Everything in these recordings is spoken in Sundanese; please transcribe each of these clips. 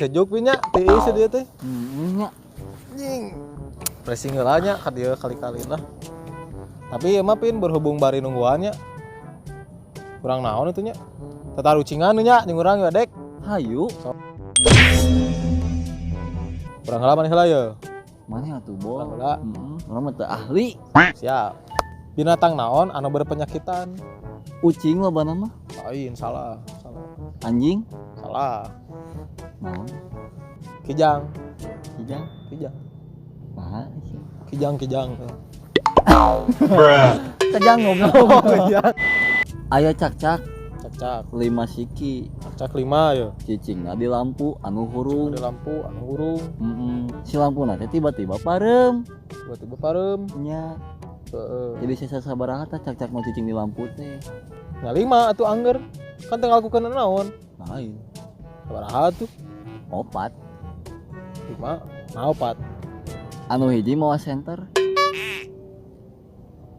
Sejuk pinya, tiis dia teh. Heeh nya. Anjing. Pressing heula nya ka dieu kali-kali lah. Tapi ieu mah pin berhubung bari nungguan nya. Kurang naon itu nya? Tatarucingan nya jeung urang ya dek. Hayu. Urang heula maneh heula ye. Mana atuh bol? Urang heula. Heeh. Urang mah teu ahli. Siap. Binatang naon anu berpenyakitan? Ucing lobana mah. Lain, salah, salah. Anjing. Salah. Naon? Kijang, Kijang. Kijang. Nah, Kijang, kijang. Kejang goblok. Oh, kijang. Aya cakcak Cakcak, 5 siki. Cakcak 5 ya. Cicingna di lampu anu hurung. Ada lampu anu hurung, Heeh. Si lampu teh tiba-tiba pareum. Tiba-tiba pareum. Nya. Heeh. Jadi sesa sabaraha tah cakcak mau cicing di lampu teh? Nah, 5 atuh angger. Kan teu ngalakukeun naon. Lain. Sabaraha tuh? 4. 5. Nah, 4. Anu hiji mawa senter.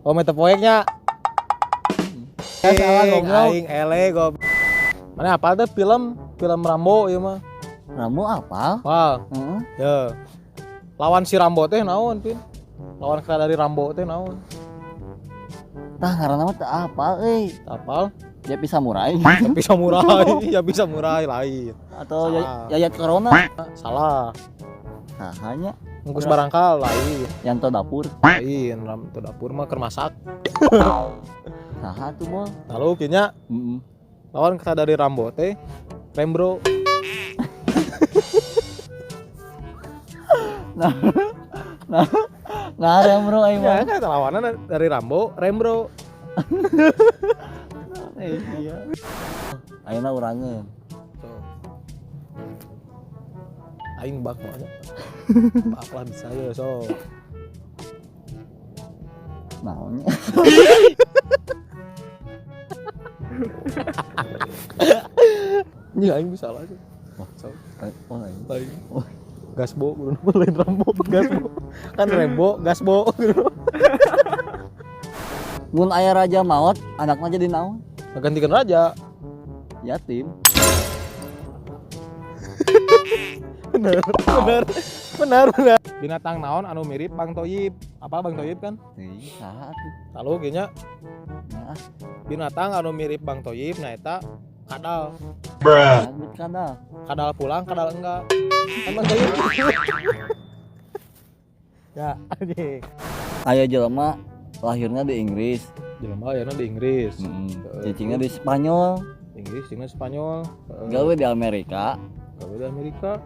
Oh, meta poeknya. Eh, salah goblok. Aing ele goblok. Mana apal teh film film Rambo ieu mah. Rambo apal? Apal. Heeh. Ya. Lawan si Rambo teh naon, Pin? Lawan kera dari Rambo teh naon? Tah ngaranna mah teu apal euy. Apal? Yapi Samurai. Tapi samurai, ya bisa samurai lain. Atau Salah. Yayat Corona. Salah. Nah, hanya Ngkus barangkal lain. Yanto dapur. Lain, ram tuh dapur mah keur masak. Saha tuh bol? Lalu kayaknya Heeh. lawan kata dari Rambo teh Rembro. Nah, nah, nah Rembro aing Ya mah. kan lawanan dari Rambo, Rembro. Eh, iya. Ayeuna urangeun. Tuh. Aing bak mah nya. Bak lah bisa ya so. Naonnya? Ini aing bisa lah sih. Wah. So, Oh, lain. lain. Oh. Gasbo, kudu lain Rambo, gasbo. Kan Rembo, gasbo kudu. Mun aya raja maot, anakna jadi naon? Gantikan raja. Yatim. Bener, bener, bener, bener. Binatang naon anu mirip Bang Toyib? Apa Bang Toyib kan? Ih, saha tuh? Lalu kayaknya Nah, binatang anu mirip Bang Toyib nah eta kadal. Rambut kadal. Kadal pulang, kadal enggak. Kan Bang Toyib. Ya, anjing. Aya jelema lahirnya di Inggris. Jelema ayeuna di Inggris. Heeh. Cicingna di Spanyol, Inggris, Cina, Spanyol. Heeh. gawe di Amerika, Gawe di Amerika.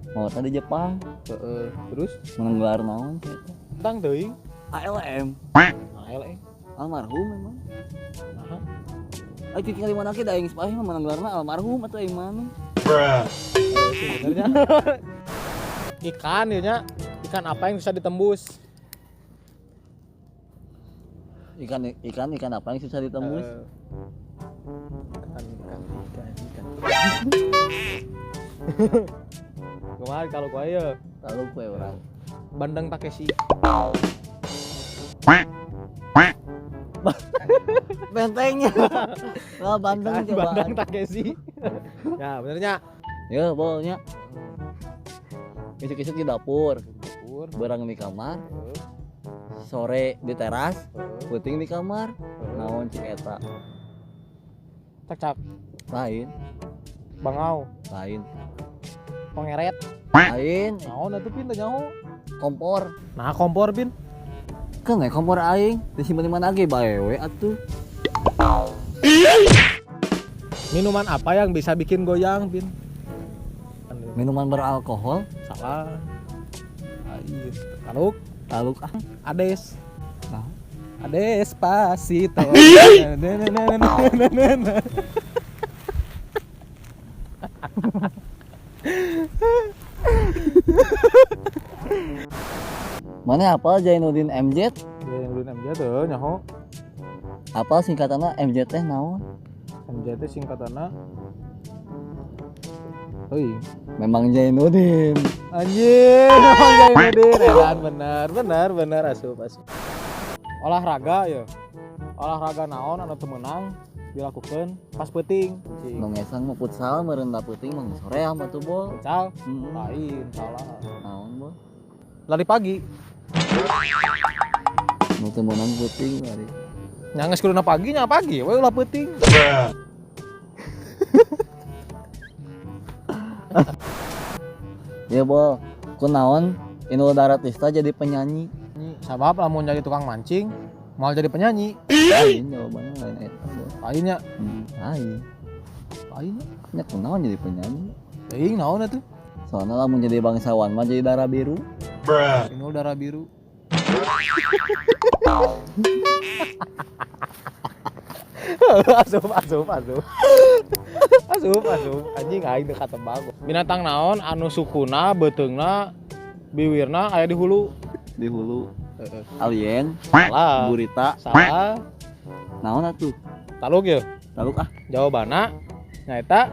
maotna di Jepang. Heeh. Terus Menang gelar naon sih eta? tentang teuing. ALM. ALM. Almarhum memang. Nah, Ai cicing di mana ge da aing Spanyol mah menang gelarna almarhum atau aing mana? sebenarnya ikan ya nya. Ikan apa yang bisa ditembus? Ikan ikan ikan apa yang susah ditembus? Ikan ikan ikan ikan. Kemarin kalau gua ya Lalu kue orang. Bandeng Takeshi. Bentengnya. Lah bandeng Ikan coba. Bandeng Takeshi. Ya benernya. Ya bolnya. Isuk-isuk di dapur, Dapur. berang di kamar, sore di teras, puting di kamar. Naon cik eta? Cak-cak. Lain, Bangau. Lain, Pengeret. Lain, Naon atuh pin teu nyaho. Kompor. Nah kompor pin. Kan we kompor aing, disimpan di mana ge bae we atuh. Minuman apa yang bisa bikin goyang pin? Minuman beralkohol, Salah. Lain. Taluk. Taluk ah. Ades. Nah. Despacito. Mana apal Jainuddin MZ? Jainuddin MZ tuh nyaho. Apal singkatanna MZ teh naon? MZ teh singkatanna Euy, Memang Jainuddin. anjing, memang Jainuddin. Edan benar, benar, benar asup, asup. Olahraga ya. Olahraga naon anu teu meunang dilakukan pas peuting? Cing. Nu ngesang mah futsal meureun, da peuting mah geus soream atuh, Bol. Futsal? Heeh. Lain, salah. Naon, Bol? Lari pagi. Nu teu meunang peuting lari. Nya geus kuduna pagi nya pagi we, ulah peuting. Ya, Bol. Kunaon Inul Daratista jadi penyanyi? Sabab lamun jadi tukang mancing mau jadi penyanyi. Lain jawabannya, lain eta, Bol. Lainnya? Lain. Lainnya. Nya kunaon jadi penyanyi? Teuing naon atuh. Soalnya lamun jadi bangsawan mah jadi darah biru. Inul darah biru. Asup, asup, asup. Asup, asup. Anjing, aing teu katebak. Binatang naon anu sukuna, beuteungna, biwirna aya di hulu? Di hulu? Heeh. Alien? Salah. Gurita? Salah. Naon atuh? Taluk ye. Taluk ah. Jawabanna nyaeta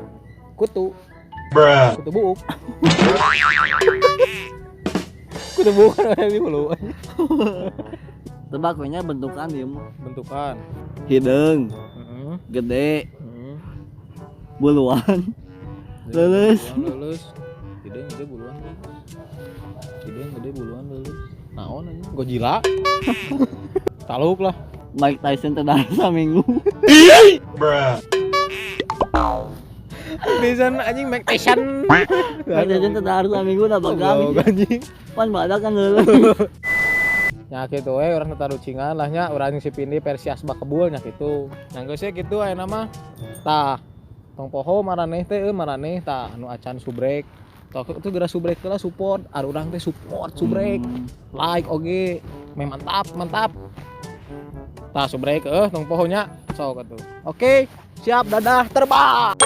kutu. Kutu buuk. Kutu buuk kan aya di hulu. Tebak we nya bentukan ieu mah. Bentukan. Hideung, Heeh. gede, Heeh. buluan. Leuleus. Buluan leuleus. Hideung gede buluan leuleus. Hideung gede buluan leuleus. Naon anjing? Godzilla. Taluk lah. Mike Tyson teh dahar saminggu. Tyson anjing, Mike Tyson. Mike Tyson teh dahar saminggu da bagang. Goblok anjing. Pan badak kan leuleus. Nya kitu we urang tatarucingan lah nya, urang si Pindi versi Asbak Kebul nya kitu. Nya geus we kitu ayeuna mah. Tah, tong poho maraneh teh euy, maraneh tah anu acan subrek. Tah itu geura subrek heula, support, ari urang teh support subrek. Like oge. Meh mantap, mantap. Tah subrek eueuh, tong poho nya. Sok atuh. Oke, siap, dadah, terbang.